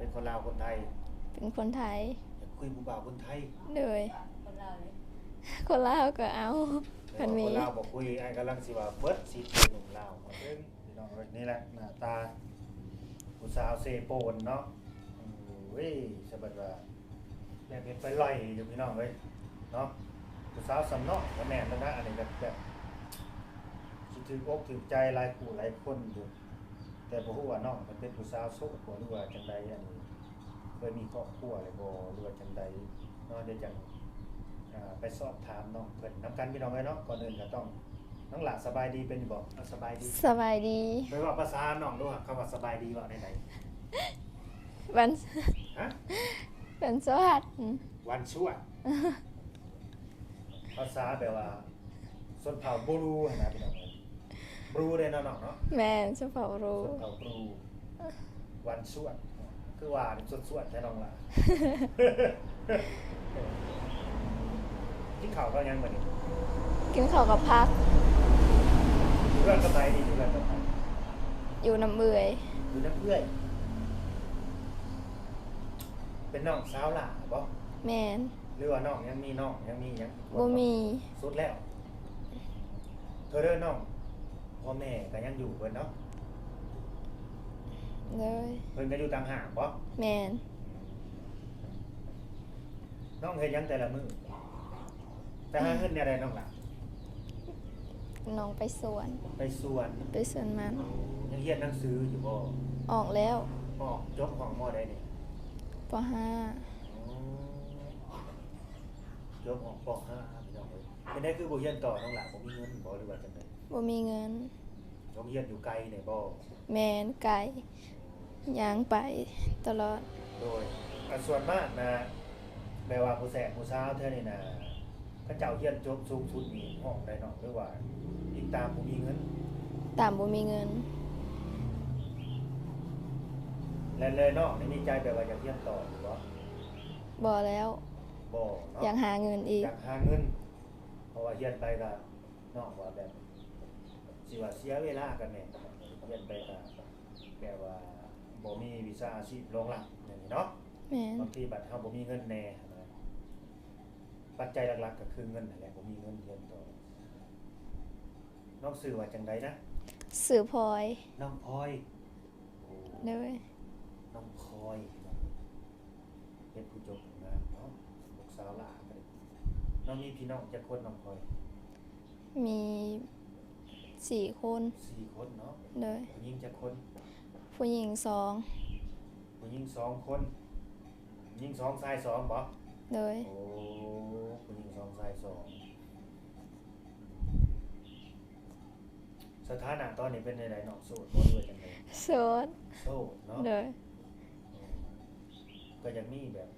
ເປັນຄົນລາວຄົນໄທ? ເປັນຄົນໄທ. ຢາກຄຸຍຜູ້ບ່າວຄົນໄທ? ໂດຍ. ຄົນລາວເດ້? ຄົນລາວກໍເອົາ ແຕ່ວ່າ ຄັນມີ ຄົນລາວບໍ່ຄຸຍ. ອ້າຍກຳລັງຊິວ່າເບິດສິດເປັນໜຸ່ມລາວ. ເບິ່ງພີ່ນ້ອງເອີຍ ນີ້ແຫຼະໜ້າຕາຜູ້ສາວເຊໂປນເນາະ. ໂອ້ຍ ສະບັດວ່າ ແບບເຮັດໄປລ່ອຍຢູ່ພີ່ນ້ອງເອີຍເນາະ. ຜູ້ສາວສ່ຳນ້ອຍກໍແມ່ນແລ້ວນະ. ອັນນີ້ແບບ ແບບຊິຖືກອົກຖືກໃຈຫຼາຍຄູ່ຫຼາຍຄົນຢູ່ ແຕ່ບໍ່ຮູ້ວ່ານ້ອງເພິ່ນເປັນຜູ້ສາວໂສດບໍ່ ຫຼືວ່າຈັ່ງໃດ? ອັນນີ້ເຄີຍມີຄອບຄົວແລ້ວບໍ່ ຫຼືວ່າຈັ່ງໃດເນາະ? ດຽວຈັ່ງ ອ່າ ໄປສອບຖາມນ້ອງເພິ່ນນຳກັນພີ່ນ້ອງເອີຍເນາະ. ກ່ອນອື່ນກໍຕ້ອງ ນ້ອງຫຼ້າສະບາຍດີເປັນຢູ່ບໍ່? ເອົາ ສະບາຍດີ. ສະບາຍດີ. ໄປເວົ້າພາສານ້ອງດູ ຄຳວ່າສະບາຍດີເວົ້າແນວໃດ? ວັນ ຮະ? ວັນສະຫວັດ. ວັນສະຫວັດ. ພາສາແບບວ່າຊົນເຜົ່າບຣູຫັ້ນນະພີ່ນ້ອງເອີຍ. ບຣູເດ້ເນາະນ້ອງເນາະ? ແມ່ນ ຊົນເຜົ່າບຣູ. ຊົນເຜົ່າບຣູ. ວັນສະຫວັດ. ຄືວ່າສົດໆແທ້ນ້ອງຫຼ້າ. ກິນເຂົ້າກັບຫຍັງມື້ນີ້? ກິນເຂົ້າກັບຜັກ. ຢູ່ເຮືອນກັບໃຜນີ້? ຢູ່ເຮືອນກັບໃຜ? ຢູ່ນຳເອື້ອຍ. ຢູ່ນຳເອື້ອຍ. ເປັນນ້ອງສາວຫຼ້າບໍ? ແມ່ນ. ຫຼືວ່ານ້ອງຍັງມີນ້ອງ ຍັງມີຫຍັງອີກບໍ່? ບໍ່ມີ. ສຸດແລ້ວ. ໂທດເດີນ້ອງ. ພໍ່ແມ່ກໍຍັງຢູ່ເພິ່ນເນາະ? ໂດຍ. ເພິ່ນກໍຢູ່ຕ່າງຫາກບໍ? ແມ່ນ. ນ້ອງເຮັດຫຍັງແຕ່ລະມື້? ໄປຫາເງິນແນວໃດນ້ອງຫຼ້າ? ນ້ອງໄປສວນ. ໄປສວນ. ໄປສວນມັນ. ຍັງຮຽນໜັງສືຢູ່ບໍ່? ອອກແລ້ວ. ອອກ ຈົບຫ້ອງມໍໃດນີ້? ປໍຫ້າ. ອໍ ຈົບຫ້ອງປໍຫ້າ ພີ່ນ້ອງເອີຍ. ເປັນໄດຄືບໍ່ຮຽນຕໍ່ນ້ອງຫຼ້າ? ບໍ່ມີເງິນບໍ ຫຼືວ່າຈັ່ງໃດ? ບໍ່ມີເງິນ. ໂຮງຮຽນຢູ່ໄກແດ່ບໍ? ແມ່ນ ໄກ. ຍ່າງໄປຕະຫຼອດ. ໂດຍ. ອັນສ່ວນມາກນະ ແບບວ່າຜູ້ແສບຜູ້ສາວແຖວນີ້ນະ ເຂົາເຈົ້າຮຽນຈົບສູງສຸດນີ້ຫ້ອງໃດນ້ອງ ຫຼືວ່າອີງຕາມຜູ້ມີເງິນ? ຕາມຜູ້ມີເງິນ. ແລະ ແລະນ້ອງນີ້ມີໃຈແບບວ່າຢາກຮຽນຕໍ່ຢູ່ບໍ່? ບໍ່ແລ້ວ. ບໍ່ເນາະ. ຢາກຫາເງິນອີກ. ຢາກຫາເງິນ. ເພາະວ່າຮຽນໄປກໍ ນ້ອງວ່າແບບ ຊິວ່າເສຍເວລາກໍແມ່ນ, ຮຽນໄປກໍແບບວ່າບໍ່ມີວິຊາອາຊີບຮອງຮັບແນວນີ້ເນາະ. ແມ່ນ. ບາງທີບັດເຮົາບໍ່ມີເງິນແດ່ນະ, ປັດໄຈຫຼັກໆກໍຄືເງິນຫັ້ນແຫຼະ, ບໍ່ມີເງິນຮຽນຕໍ່. ນ້ອງຊື່ວ່າຈັ່ງໃດນະ? ຊື່ພອຍ. ນ້ອງພອຍ. ໂອ້ ໂດຍ. ນ້ອງພອຍ ເປັນຜູ້ຈົບງາມເນາະ, ລູກສາວຫຼ້າກໍໄດ້. ນ້ອງມີພີ່ນ້ອງຈັກຄົນນ້ອງພອຍ? ມີສີ່ຄົນ. ສີ່ຄົນເນາະ. ໂດຍ. ຜູ້ຍິງຈັກຄົນ? ຜູ້ຍິງສອງ. ຜູ້ຍິງສອງຄົນ. ຍິງສອງ ຊາຍສອງບໍ? ໂດຍ. ໂອ້ ຜູ້ຍິງສອງ ຊາຍສອງ. ສະຖານະຕອນນີ້ເປັນແນວໃດນ້ອງ? ໂສດບໍ່ ຫຼືວ່າຈັ່ງໃດ? ໂສດ. ໂສດເນາະ. ໂດຍ. ກໍຢາກມີແບບ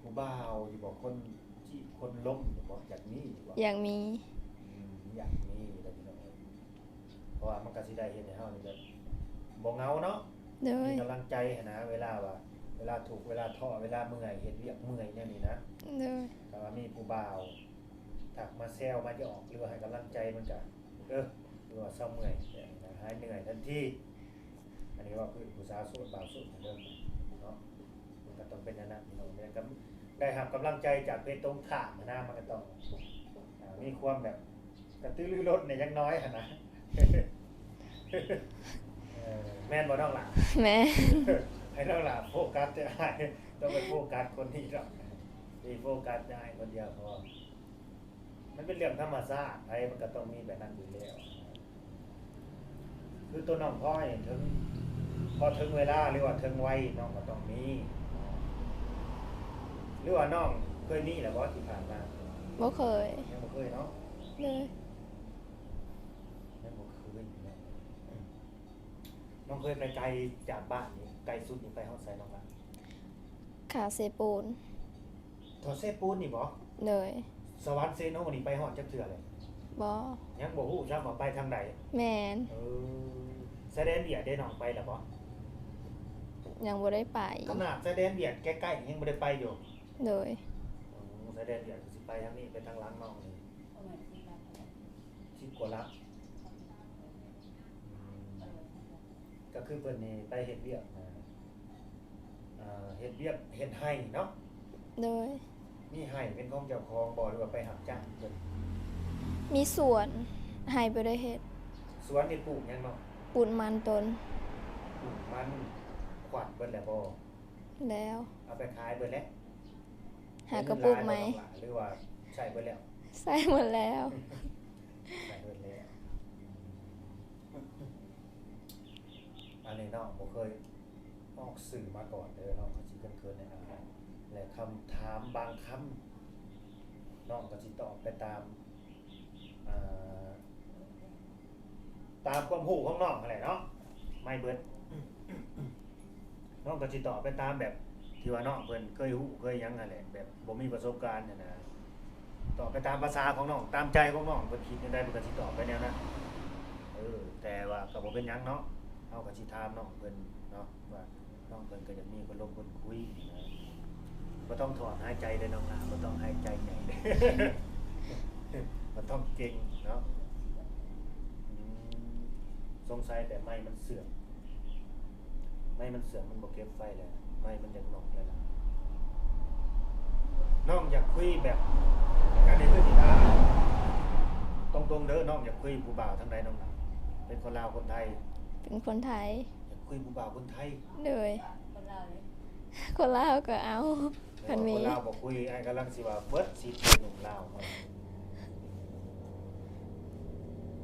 ຜູ້ບ່າວຢູ່ບໍ່? ຄົນຈີບຄົນລົມຢູ່ບໍ່? ຢາກມີຢູ່ບໍ່? ຢາກມີ. ອືມ ຢາກມີແຫຼະພີ່ນ້ອງເອີຍ, ເພາະວ່າມັນກໍຊິໄດ້ເຮັດໃຫ້ເຮົານີ້ແບບບໍ່ເຫງົາເນາະ. ໂດຍ. ມີກຳລັງໃຈຫັ້ນນະ, ເວລາວ່າ ເວລາທຸກ ເວລາທໍ້ ເວລາເມື່ອຍ ເຮັດວຽກເມື່ອຍແນວນີ້ນະ. ໂດຍ. ຖ້າວ່າມີຜູ້ບ່າວ ທັກມາແຊວມາຢອກ ຫຼືວ່າໃຫ້ກຳລັງໃຈ ມັນກະ ເອີ ຄືວ່າເຊົາເມື່ອຍ ຫາຍເໜື່ອຍທັນທີ. ອັນນີ້ເວົ້າຄືຜູ້ສາວໂສດ ບ່າວໂສດເດີເນາະ, ມັນກະຕ້ອງເປັນແນວນັ້ນພີ່ນ້ອງ. ໄດ້ຮັບກຳລັງໃຈຈາກເພດຕົງຂ້າມຫັ້ນນະ, ມັນກະຕ້ອງ ອ່າ ມີຄວາມແບບກະຕືລືລົ້ນແດ່ຈັກໜ້ອຍຫັ້ນນະ. ເອີ ແມ່ນບໍ່ນ້ອງຫຼ້າ? ແມ່ນ. ໃຫ້ນ້ອງຫຼ້າໂຟກັສແຕ່ອ້າຍ, ຕ້ອງໄປໂຟກັສຄົນນີ້ດອກ, ໄປໂຟກັສແຕ່ອ້າຍຄົນດຽວພໍ. ມັນເປັນເລື່ອງທຳມະຊາດ, ໃຜມັນກໍຕ້ອງມີແບບນັ້ນຢູ່ແລ້ວ. ຄືຕົວນ້ອງພອຍນີ້ ເຖິງ ພໍເຖິງເວລາ ຫຼືວ່າເຖິງໄວ ນ້ອງກໍຕ້ອງມີ. ຫຼືວ່ານ້ອງເຄີຍມີແລ້ວບໍ່ທີ່ຜ່ານມາ? ບໍ່ເຄີຍ. ຍັງບໍ່ເຄີຍເນາະ? ໂດຍ. ຍັງບໍ່ເຄີຍເນາະ. ນ້ອງເຄີຍໄປໄກຈາກບ້ານນີ້ ໄກສຸດນີ້ໄປຮອດໃສນ້ອງລະ? ຂາເຊໂປນ. ທອດເຊໂປນນີ້ບໍ? ໂດຍ. ສະຫວັນເຊໂນນີ້ໄປຮອດຈັກເທື່ອແລ້ວ? ບໍ່. ຍັງບໍ່ຮູ້ຊ້ຳວ່າໄປທາງໃດ? ແມ່ນ. ເອີ ຊາຍແດນຫວຽດເດ້ ນ້ອງໄປແລ້ວບໍ? ຍັງບໍ່ໄດ້ໄປ. ຂະໜາດຊາຍແດນຫວຽດໃກ້ໆ ຍັງບໍ່ໄດ້ໄປຢູ່? ໂດຍ. ໂອ້ ຊາຍແດນຫວຽດຄືຊິໄປທາງນີ້ ໄປທາງຫຼັງນ້ອງນີ້ ສິບກວ່າຫຼັກ. ອືມ ກໍຄືເພິ່ນນີ້ໄປເຮັດວຽກນະ ວຽກເຮັດໄຮ່ເນາະ? ໂດຍ. ມີໄຮ່ເປັນຂອງເຈົ້າຂອງບໍ່ ຫຼືວ່າໄປຮັບຈ້າງເພິ່ນ? ມີສວນ ໄຮ່ບໍ່ໄດ້ເຮັດ. ສວນນີ້ປູກຫຍັງເນາະ? ປູກມັນຕົ້ນ. ປູກມັນ ຂວັດເບິດແລ້ວບໍ່? ແລ້ວ. ເອົາໄປຂາຍເບິດແລ້ວ? ຫາກະປູກໃໝ່. ເປັນເງິນຫຼາຍບໍ່ນ້ອງຫຼ້າ ຫຼືວ່າໃຊ້ເບິດແລ້ວ? ໃຊ້ໝົດແລ້ວ. ໃຊ້ເບິດແລ້ວ. ອັນນີ້ນ້ອງບໍ່ເຄີຍອອກສື່ມາກ່ອນເດີ ນ້ອງກໍຊິເຂີນໆແດ່ ແລະ ຄຳຖາມບາງຄຳ ນ້ອງກໍຊິຕອບໄປຕາມ ອ່າ ຕາມຄວາມຮູ້ຂອງນ້ອງຫັ້ນແຫຼະເນາະ ໄມເບິດ. ນ້ອງກໍຊິຕອບໄປຕາມແບບທີ່ວ່ານ້ອງເພິ່ນເຄີຍຮູ້ເຄີຍຫຍັງຫັ້ນແຫຼະ ແບບບໍ່ມີປະສົບການຫັ້ນນະ ຕອບໄປຕາມພາສາຂອງນ້ອງ ຕາມໃຈຂອງນ້ອງ ເພິ່ນຄິດແນວໃດເພິ່ນກໍຊິຕອບໄປແນວນັ້ນ. ເອີ ແຕ່ວ່າກໍບໍ່ເປັນຫຍັງເນາະ ເຮົາກໍຊິຖາມນ້ອງເພິ່ນເນາະ ວ່ານ້ອງເພິ່ນກໍຢາກມີຄົນລົມຄົນຄຸຍນະ. ບໍ່ຕ້ອງຖອນຫາຍໃຈເດີນ້ອງຫຼ້າ ບໍ່ຕ້ອງຫາຍໃຈໃຫຍ່ເດີ ບໍ່ຕ້ອງເກັ່ງເນາະ. ອືມ ສົງໄສແຕ່ໄມ້ມັນເສື່ອມ ໄມ້ມັນເສື່ອມ ມັນບໍ່ເກັບໄຟແລ້ວ ໄມ້ມັນຢາກນອກແລ້ວລະ. ນ້ອງຢາກຄຸຍແບບ ການໃນພື້ນທີ່ນາ ຕົງໆເດີ ນ້ອງຢາກຄຸຍຜູ້ບ່າວທາງໃດນ້ອງຫຼ້າ? ເປັນຄົນລາວຄົນໄທ? ເປັນຄົນໄທ. ຢາກຄຸຍຜູ້ບ່າວຄົນໄທ? ໂດຍ. ຄົນລາວກໍເອົາ ຄັນມີ. ຄົນລາວບໍ່ຄຸຍ ອ້າຍກຳລັງຊິວ່າເບິດສິດເປັນໜຸ່ມລາວເນາະ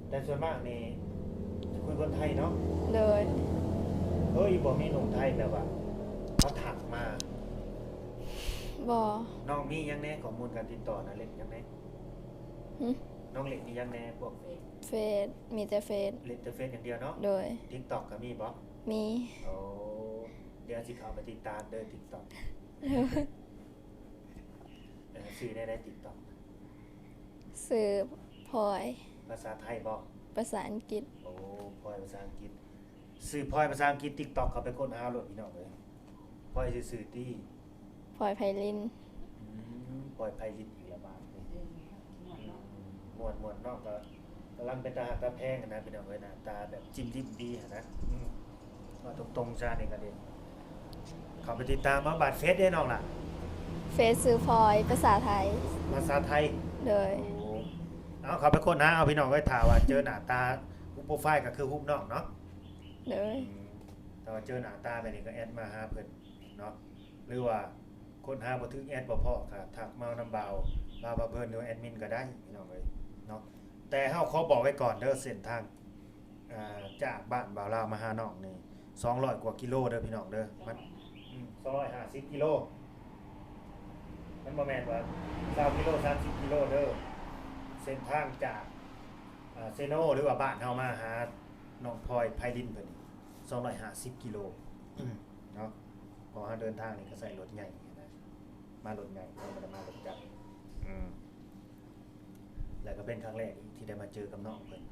ແຕ່ສ່ວນມາກນີ້ຄຸຍຄົນໄທເນາະ. ໂດຍ. ເຄີຍບໍ່ມີໜຸ່ມໄທແບບວ່າເຂົາທັກມາ? ບໍ່. ນ້ອງມີຫຍັງແດ່ ຂໍ້ມູນການຕິດຕໍ່ນະ ເຫຼັ້ນຫຍັງແດ່? ຫຶ? ນ້ອງເຫຼັ້ນອີ່ຫຍັງແດ່ ພວກເຟສ? ເຟສ ມີແຕ່ເຟສ. ເຫຼັ້ນແຕ່ເຟສຢ່າງດຽວເນາະ? ໂດຍ. ຕິກຕັອກກໍມີບໍ່? ມີ. ໂອ້ ດຽວຊິເຂົ້າໄປຕິດຕາມເດີ ຕິກຕັອກ. ເອີ ຊື່ແນວໃດຕິກຕັອກ? ຊື່ພອຍ. ພາສາໄທບໍ່? ພາສາອັງກິດ. ໂອ້ ພອຍພາສາອັງກິດ. ຊື່ພອຍພາສາອັງກິດ ຕິກຕັອກ ເຂົ້າໄປຄົ້ນຫາໂລດພີ່ນ້ອງເອີຍ. ພອຍຊື່ໆຕິ? ພອຍໄພລິນ. ອືມ ພອຍໄພລິນອີກແລ້ວບາດນີ້. ອືມ ມ່ວນໆ ນ້ອງກໍ ກຳລັງເປັນຕາຮັກຕາແພງຫັ້ນນະພີ່ນ້ອງເອີຍ ໜ້າຕາແບບຈິ້ມລິ້ມດີຫັ້ນນະ. ອືມ ເວົ້າຕົງໆຊະນີ້ກໍດີ ເຂົ້າໄປຕິດຕາມເອົາ. ບາດເຟສເດ້ນ້ອງລະ? ເຟສຊື່ພອຍ ພາສາໄທ. ພາສາໄທ? ໂດຍ. ໂອ້ ເອົາເຂົ້າໄປຄົ້ນຫາເອົາພີ່ນ້ອງເອີຍ ຖ້າວ່າເຈີໜ້າຕາຮູບໂປຣໄຟລ໌ກໍຄືຮູບນ້ອງເນາະ. ໂດຍ. ອືມ ຖ້າວ່າເຈີໜ້າຕາແບບນີ້ກໍແອັດມາຫາເພິ່ນເນາະ ຫຼືວ່າຄົ້ນຫາບໍ່ຖືກ ແອັດບໍ່ພໍ້ ກໍທັກມານຳບ່າວ ບ່າວພາເພີນ ຫຼືວ່າແອັດມິນກໍໄດ້ພີ່ນ້ອງເອີຍເນາະ. ແຕ່ເຮົາຂໍບອກໄວ້ກ່ອນເດີ ເສັ້ນທາງ ອ່າ ຈາກບ້ານບ່າວລາວມາຫານ້ອງນີ້ ສອງຮ້ອຍກວ່າກິໂລເດີພີ່ນ້ອງເດີ. ມັນ ອືມ ສອງຮ້ອຍຫ້າສິບກິໂລ ມັນບໍ່ແມ່ນວ່າຊາວກິໂລ ສາມສິບກິໂລເດີ. ເສັ້ນທາງຈາກ ອ່າ ເຊໂນ ຫຼືວ່າບ້ານເຮົາມາຫານ້ອງພອຍໄພລິນເພິ່ນນີ້ ສອງຮ້ອຍຫ້າສິບກິໂລເນາະ. ເພາະເຮົາເດີນທາງນີ້ກໍໃຊ້ລົດໃຫຍ່ນະ ມາລົດໃຫຍ່ ເຮົາບໍ່ໄດ້ມາລົດຈັກ. ອືມ ແລ້ວກໍເປັນຄັ້ງແລກອີກທີ່ໄດ້ມາເຈີກັບນ້ອງເພິ່ນ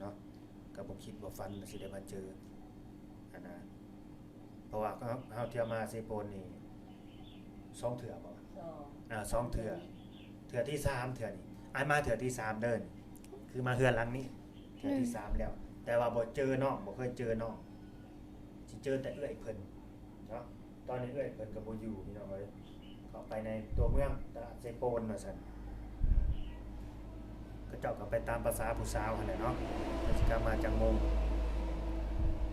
ເນາະ ກໍບໍ່ຄິດບໍ່ຝັນວ່າຊິໄດ້ມາເຈີຫັ້ນນະ. ເພາະວ່າເຮົາ ເຮົາທ່ຽວມາເຊໂປນນີ້ສອງເທື່ອບໍ່? ສອງ. ອ່າ ສອງເທື່ອ ເທື່ອທີສາມເທື່ອນີ້ ອ້າຍມາເທື່ອທີສາມເດີ ຄືມາເຮືອນຫຼັງນີ້ເທື່ອທີສາມແລ້ວ ແຕ່ວ່າບໍ່ເຈີນ້ອງ ບໍ່ເຄີຍເຈີນ້ອງ ຊິເຈີແຕ່ເອື້ອຍເພິ່ນເນາະ. ຕອນນີ້ເອື້ອຍເພິ່ນກໍບໍ່ຢູ່ພີ່ນ້ອງເອີຍ ເຂົ້າໄປໃນຕົວເມືອງຕະຫຼາດເຊໂປນວ່າຊັ້ນ. ເຂົາເຈົ້າກໍໄປຕາມພາສາຜູ້ສາວຫັ້ນແຫຼະເນາະ ເພິ່ນຊິກັບມາຈັກໂມງ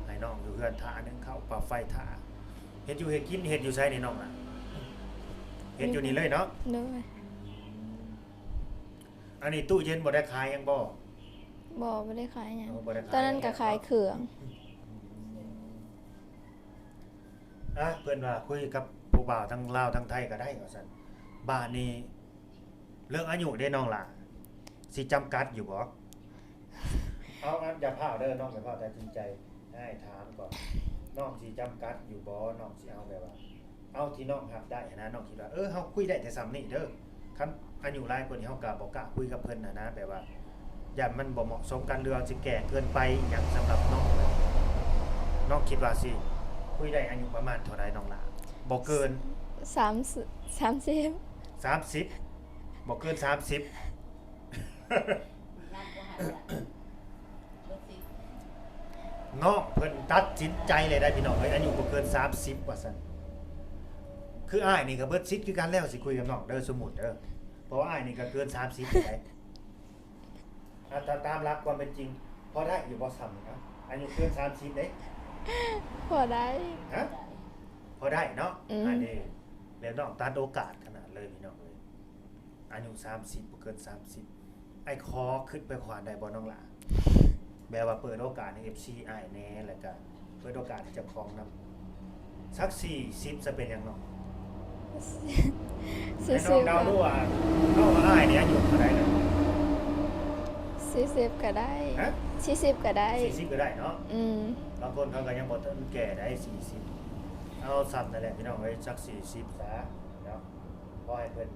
ໃຫ້ນ້ອງຢູ່ເຮືອນຖ້າ ໜຶ້ງເຂົ້າ ປາໄຟຖ້າ. ເຮັດຢູ່ເຮັດກິນເຮັດຢູ່ໃສນີ້ນ້ອງລະ? ເຮັດຢູ່ນີ້ເລີຍເນາະ? ໂດຍ. ອັນນີ້ຕູ້ເຢັນບໍ່ໄດ້ຂາຍຫຍັງບໍ່? ບໍ່ ບໍ່ໄດ້ຂາຍຫຍັງ. ອໍ ບໍ່ໄດ້ຂາຍ. ຕອນນັ້ນກໍຂາຍເຄື່ອງ. ອືມ ອ່ະ ເພິ່ນວ່າຄຸຍກັບຜູ້ບ່າວທັງລາວທັງໄທກໍໄດ້ວ່າຊັ້ນ. ບາດນີ້ເລື່ອງອາຍຸເດ້ນ້ອງຫຼ້າ ຊິຈຳກັດຢູ່ບໍ່? ເອົາ ອັນ ຢ່າພ້າວເດີນ້ອງ ຢ່າພ້າວຕັດສິນໃຈ ໃຫ້ອ້າຍຖາມກ່ອນ ນ້ອງຊິຈຳກັດຢູ່ບໍ່? ນ້ອງຊິເອົາແບບວ່າ ເອົາທີ່ນ້ອງຮັບໄດ້ຫັ້ນນະ ນ້ອງຄິດວ່າ ເອີ ເຮົາຄຸຍໄດ້ແຕ່ສ່ຳນີ້ເດີ. ຄັນອາຍຸຫຼາຍກວ່ານີ້ ເຮົາກໍບໍ່ກ້າຄຸຍກັບເພິ່ນຫັ້ນນະ ແບບວ່າຢ້ານມັນບໍ່ເໝາະສົມກັນ ຫຼືວ່າຊິແກ່ເກີນໄປອີ່ຫຍັງສຳລັບນ້ອງ. ນ້ອງຄິດວ່າຊິຄຸຍໄດ້ອາຍຸປະມານເທົ່າໃດນ້ອງຫຼ້າ? ບໍ່ເກີນ ສາມ ສາມສິບ ສາມສິບ ບໍ່ເກີນສາມສິບ. ນ້ອງເພິ່ນຕັດສິນໃຈເລີຍໄດ໋ພີ່ນ້ອງເອີຍ ອາຍຸບໍ່ເກີນສາມສິບວ່າຊັ້ນ. ຄືອ້າຍນີ້ກໍເບິດສິດຄືກັນແລ້ວ ຊິຄຸຍກັບນ້ອງເດີ ສົມມຸດເດີ ເພາະວ່າອ້າຍນີ້ກໍເກີນສາມສິບແລ້ວໃດ໋. ອ່າ ຖ້າຕາມຫຼັກຄວາມເປັນຈິງ ພໍໄດ້ຢູ່ບໍ່ ສ່ຳນີ້ນະ ອາຍຸເກີນສາມສິບເດ້? ພໍໄດ້ ຮະ? ພໍໄດ້ເນາະ. ອືມ ອັນນີ້ແລ້ວນ້ອງຕັດໂອກາດຂະໜາດເລີຍພີ່ນ້ອງເອີຍ. ອາຍຸສາມສິບ ບໍ່ເກີນສາມສິບ ອ້າຍຂໍຄຶດໄປຂວາໄດ້ບໍ່ນ້ອງຫຼ້າ? ແບບວ່າເປີດໂອກາດໃຫ້ເອັຟຊີອ້າຍແດ່ ແລ້ວກະເປີດໂອກາດໃຫ້ເຈົ້າຂອງນຳ ສັກສີ່ສິບ ຈະເປັນຫຍັງນ້ອງ? ສີ່ສິບ ໃຫ້ນ້ອງເດົາດູວ່າ ນ້ອງວ່າອ້າຍນີ້ອາຍຸເທົ່າໃດແລ້ວ? ສີ່ສິບກໍໄດ້ ຮະ? ສີ່ສິບກໍໄດ້ ສີ່ສິບກໍໄດ້ເນາະ. ອືມ ບາງຄົນເຂົາກໍຍັງບໍ່ທັນແກ່ໄດ້ ສີ່ສິບ ເອົາສ່ຳນັ້ນແຫຼະພີ່ນ້ອງເອີຍ ສັກສີ່ສິບຊະເນາະ. ຂໍໃຫ້ເພິ່ນ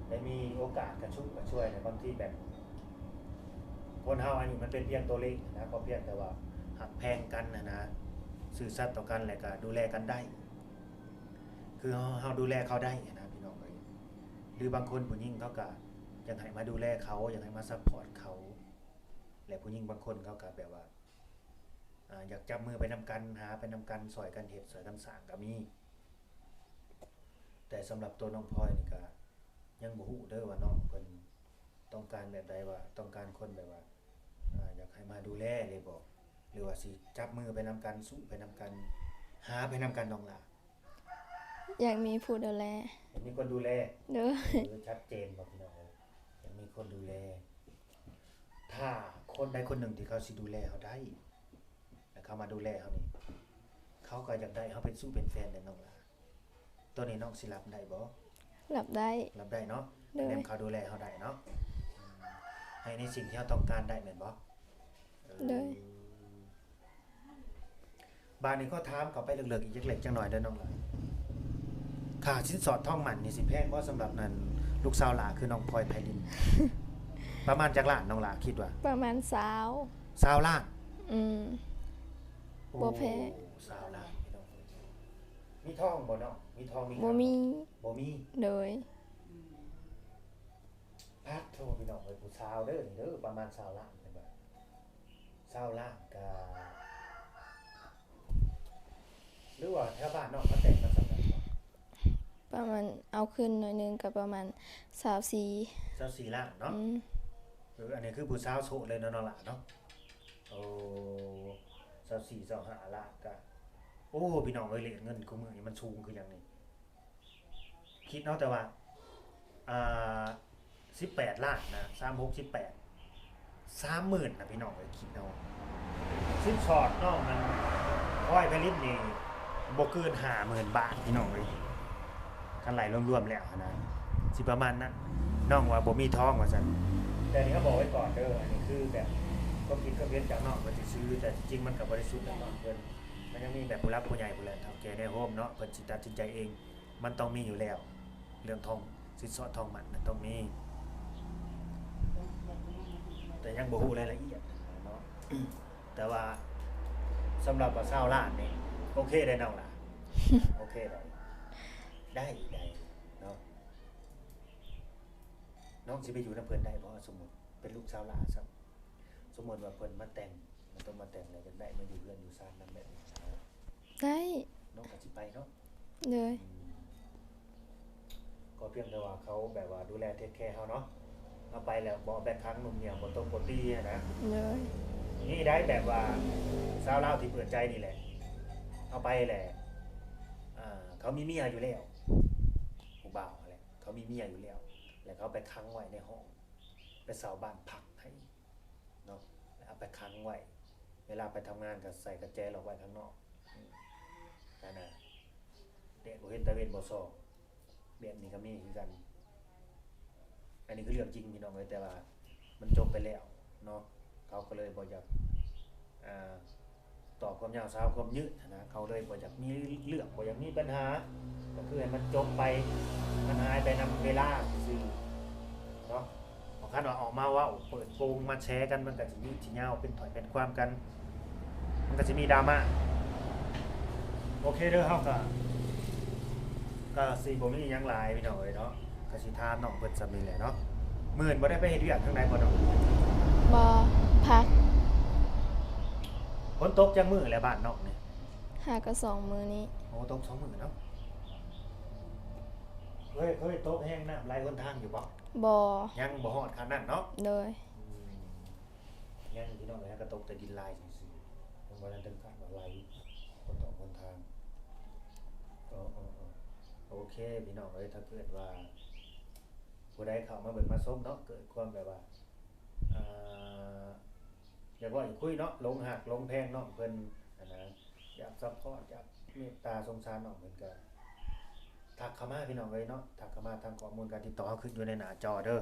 ໄດ້ມີໂອກາດກະຊຸກກະຊວຍໃນບາງທີແບບ ຄົນເຮົາອາຍຸມັນເປັນພຽງຕົວເລກນະ ກໍພຽງແຕ່ວ່າຮັກແພງກັນຫັ້ນນະ ຊື່ສັດຕໍ່ກັນ ແລະກະດູແລກັນໄດ້ ຄືເຮົາ ເຮົາດູແລເຂົາໄດ້ຫັ້ນນະພີ່ນ້ອງເອີຍ. ຫຼືບາງຄົນຜູ້ຍິງເຂົາກະຢາກໃຫ້ມາດູແລເຂົາ ຢາກໃຫ້ມາຊັບພອດເຂົາ ແລະຜູ້ຍິງບາງຄົນເຂົາກະແບບວ່າ ອ່າ ຢາກຈັບມືໄປນຳກັນ ຫາໄປນຳກັນ ຊ່ອຍກັນເຮັດ ຊ່ອຍກັນສ້າງກໍມີ. ແຕ່ສຳລັບຕົວນ້ອງພອຍນີ້ກະຍັງບໍ່ຮູ້ເດີວ່ານ້ອງເພິ່ນຕ້ອງການແບບໃດ ວ່າຕ້ອງການຄົນແບບວ່າ ອ່າ ຢາກໃຫ້ມາດູແລເລີຍບໍ່ ຫຼືວ່າຊິຈັບມືໄປນຳກັນ ສູ້ໄປນຳກັນ ຫາໄປນຳກັນນ້ອງຫຼ້າ? ຢາກມີຜູ້ດູແລ ຢາກມີຄົນດູແລ. ໂດຍ ເອີ ຊັດເຈນບໍ່ພີ່ນ້ອງເອີຍ ຢາກມີຄົນດູແລ. ຖ້າຄົນໃດຄົນໜຶ່ງທີ່ເຂົາຊິດູແລເຮົາໄດ້ ແລ້ວເຂົາມາດູແລເຮົານີ້ ເຂົາກໍຢາກໄດ້ເຮົາເປັນຊູ້ເປັນແຟນເດ້ນ້ອງຫຼ້າ. ໂຕນີ້ນ້ອງຊິຮັບໄດ້ບໍ່? ຮັບໄດ້ ຮັບໄດ້ເນາະ. ໂດຍ ແນມເຂົາດູແລເຮົາໄດ້ເນາະ. ໃຫ້ໃນສິ່ງທີ່ເຮົາຕ້ອງການໄດ້ແມ່ນບໍ່? ໂດຍ ເອີ ບາດນີ້ຂໍຖາມເຂົ້າໄປເລິກໆອີກຈັກເລັກຈັກໜ້ອຍເດີນ້ອງຫຼ້າ ຄ່າສິນສອດທອງໝັ້ນນີ້ຊິແພງບໍ່ ສຳລັບນັ້ນ ລູກສາວຫຼ້າຄືນ້ອງພອຍໄພລິນ? ປະມານຈັກລ້ານນ້ອງຫຼ້າຄິດວ່າ? ປະມານຊາວ ຊາວລ້ານ. ອືມ ໂອ້ ບໍ່ແພງ ຊາວລ້ານພີ່ນ້ອງ. ມີທອງບໍ່ນ້ອງ? ມີທອງມີຄຳບໍ່? ບໍ່ມີ ບໍ່ມີ. ໂດຍ ອືມ ປາດໂທ ພີ່ນ້ອງເອີຍ ຜູ້ສາວເດີນີ້ເດີ ປະມານຊາວລ້ານເພິ່ນວ່າ ຊາວລ້ານກະ ຫຼືວ່າແຖວບ້ານນ້ອງມາແຕ່ງນຳສ່ຳນັ້ນບໍ່? ປະມານ ເອົາຂຶ້ນໜ້ອຍໜຶ່ງກໍປະມານຊາວສີ່ ຊາວສີ່ລ້ານເນາະ. ອືມ ເອີ ອັນນີ້ຄືຜູ້ສາວໂສດເລີຍເນາະນ້ອງຫຼ້າເນາະ. ໂອ້ ຊາວສີ່ ຊາວຫ້າລ້ານກະ ໂອ້ ພີ່ນ້ອງເອີຍ ເລດເງິນຄູ່ມື້ນີ້ມັນສູງຄືຫຍັງນີ້. ຄິດເອົາແຕ່ວ່າ ອ່າ ສິບແປດລ້ານນະ ສາມຫົກ ສິບແປດ ສາມໝື່ນນະພີ່ນ້ອງເອີຍ. ຄິດເອົາ ສິນສອດນ້ອງນັ້ນ ພອຍໄພລິນນີ້ບໍ່ເກີນຫ້າໝື່ນບາດພີ່ນ້ອງເອີຍ. ຄັນໄລ່ລວມໆແລ້ວຫັ້ນນະ ຊິປະມານນັ້ນ. ນ້ອງວ່າບໍ່ມີທອງວ່າຊັ້ນ ແຕ່ນີ້ເຮົາບອກໄວ້ກ່ອນເດີ ອັນນີ້ຄືແບບຄວາມຄິດຄວາມເຫັນຈາກນ້ອງເພິ່ນຊື່ໆ ແຕ່ທີ່ຈິງມັນກໍບໍ່ໄດ້ສຸດດອກເນາະ. ເພິ່ນ ມັນຍັງມີແບບຜູ້ຫຼັກຜູ້ໃຫຍ່ ຜູ້ແຫຼະ ເຖົ້າແກ່ແນວໂຮມເນາະ ເພິ່ນຊິຕັດສິນໃຈເອງ. ມັນຕ້ອງມີຢູ່ແລ້ວ ເລື່ອງທອງ ສິນສອດທອງໝັ້ນນະ ຕ້ອງມີ. ແຕ່ຍັງບໍ່ຮູ້ລາຍລະອຽດເນາະ. ແຕ່ວ່າສຳລັບວ່າຊາວລ້ານນີ້ ໂອເຄໄດ໋ນ້ອງຫຼ້າ ໂອເຄໄດ໋ ໄດ້ ໄດ້ເນາະ. ນ້ອງຊິໄປຢູ່ນຳເພິ່ນໄດ້ບໍ່? ສົມມຸດເປັນລູກຊາວຫຼ້າຊະ ສົມມຸດວ່າເພິ່ນມາແຕ່ງ ມາຕົກມາແຕ່ງແລ້ວຢາກໄດ້ມາຢູ່ເຮືອນຢູ່ຊານນຳແບບນີ້ນະ ໄດ້ ນ້ອງກໍຊິໄປເນາະ. ໂດຍ ອືມ ກໍພຽງແຕ່ວ່າເຂົາແບບວ່າດູແລເທກແຄເຮົາເນາະ ເຮົາໄປແລ້ວບໍ່ເອົາແບກຂັງໜຸ່່ມໜ່ຽວ ບໍ່ຕົບບໍ່ຕີຫັ້ນນະ. ໂດຍ ມີໄດ໋ແບບວ່າຊາວລາວທີ່ເປີດໃຈນີ້ແຫຼະ ເຮົາໄປແຫຼະ ອ່າ ເຂົາມີເມຍຢູ່ແລ້ວ ຜູ້ບ່າວຫັ້ນແຫຼະ ເຂົາມີເມຍຢູ່ແລ້ວ ແລ້ວເຂົາໄປຂັງໄວ້ໃນຫ້ອງ ໄປເຊົ່າບ້ານພັກໃຫ້ເນາະ ແລ້ວເອົາໄປຂັງໄວ້ ເວລາໄປທຳງານກໍໃສ່ກະແຈລັອກໄວ້ຂ້າງນອກ ອືມ ຫັ້ນນະ ແດດບໍ່ເຫັນຕາເວັນບໍ່ສ່ອງ ແບບນີ້ກໍມີຄືກັນ. ອັນນີ້ຄືເລື່ອງຈິງພີ່ນ້ອງເອີຍ ແຕ່ວ່າມັນຈົບໄປແລ້ວເນາະ ເຂົາກໍເລີຍບໍ່ຢາກ ອ່າ ຕໍ່ຄວາມຍາວສາວຄວາມຍືດຫັ້ນນະ ເຂົາເລີຍບໍ່ຢາກມີເລື່ອງ ບໍ່ຢາກມີບັນຫາ ກໍຄືໃຫ້ມັນຈົບໄປ ມັນຫາຍໄປນຳເວລາຊື່ໆເນາະ. ເພາະຄັນວ່າອອກມາເວົ້າເປີດໂປງມາແຊກັນ ມັນກໍຊິຍືດຊິຍາວ ເປັນຖ້ອຍເປັນຄວາມກັນ ມັນກໍຊິມີດຣາມາ. ໂອເຄເດີ ເຮົາກໍ ກໍຊິບໍ່ມີຫຍັງຫຼາຍພີ່ນ້ອງເອີຍເນາະ ກໍຊິຖາມນ້ອງເພິ່ນສ່ຳນີ້ແຫຼະເນາະ. ມື້ອື່ນບໍ່ໄດ້ໄປເຮັດວຽກທາງໃດບໍ່ນ້ອງ? ບໍ່ ພັກ. ຝົນຕົກຈັກມື້ແລ້ວບ້ານນ້ອງນີ້? ຫາກໍສອງມື້ນີ້. ໂອ້ ຕົກສອງມື້ເນາະ. ເຄີຍ ເຄີຍຕົກແຮງນ້ຳໄຫຼຫົນທາງຢູ່ບໍ່? ບໍ່ ຍັງບໍ່ຮອດຂັ້ນນັ້ນເນາະ. ໂດຍ ອືມ ຍັງ ພີ່ນ້ອງເອີຍ ຫາກະຕົກແຕ່ດິນລາຍຊື່ໆ ຍັງບໍ່ທັນເຖິງຂັ້ນວ່າໄຫຼຫົນຕອກຫົນທາງ. ເອີໆໆ ໂອເຄ ພີ່ນ້ອງເອີຍ ຖ້າເກີດວ່າຜູ້ໃດເຂົ້າມາເບິ່ງມາຊົມເນາະ ເກີດຄວາມແບບວ່າ ອ່າ ຢາກເວົ້າຢາກຄຸຍເນາະ ຫຼົງຮັກຫຼົງແພງນ້ອງເພິ່ນຫັ້ນນະ ຢາກຊັບພອດ ຢາກເມດຕາສົງສານນ້ອງເພິ່ນ ກະທັກເຂົ້າມາ ພີ່ນ້ອງເອີຍເນາະ ທັກເຂົ້າມາທາງຂໍ້ມູນການຕິດຕໍ່ ເຮົາຂຶ້ນຢູ່ໃນໜ້າຈໍເດີ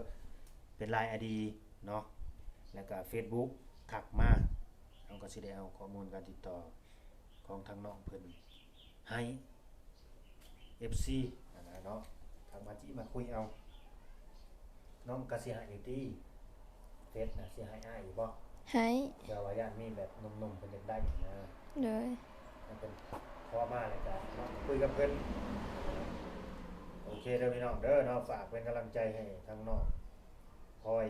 ເປັນ LINE ID ເນາະ ແລ້ວກະ Facebook ທັກມາ ເຮົາກະຊິໄດ້ເອົາຂໍ້ມູນການຕິດຕໍ່ຂອງທາງນ້ອງເພິ່ນໃຫ້ ເອັຟຊີຫັ້ນນະເນາະ ທັກມາຈີມາຄຸຍເອົາ. ນ້ອງກະຊິໃຫ້ຢູ່ຕິ ເຟສນະ ຊິໃຫ້ອ້າຍຢູ່ບໍ່? ໃຫ້ ເພື່ອວ່າຢ້ານມີແບບໜຸ່ມໆເພິ່ນຢາກໄດ້ນະ. ໂດຍ ໃຫ້ເພິ່ນຂໍມາແລ້ວກະເນາະ ຄຸຍກັບເພິ່ນ. ໂອເຄເດີພີ່ນ້ອງເດີເນາະ ຝາກເປັນກຳລັງໃຈໃຫ້ທາງນ້ອງພອຍ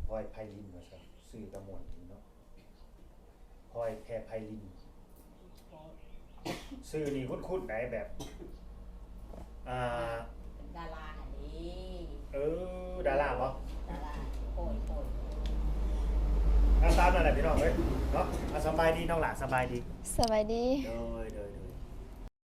ພອຍໄພລິນວ່າຊັ້ນ ຊື່ກະມ່ວນດີເນາະ. ພອຍແພໄພລິນ ຊື່ນີ້ຄຸ້ນໆໃດ ແບບ ອ່າ ເປັນດາລາຫັ້ນເດ້. ເອີ ດາລາບໍ່? ດາລາ ໂອ້ຍ ໂອ້ຍ ຕາມນັ້ນແຫຼະພີ່ນ້ອງເອີຍເນາະ. ອ່າ ສະບາຍດີນ້ອງຫຼ້າ ສະບາຍດີ. ສະບາຍດີ. ໂດຍ ໂດຍ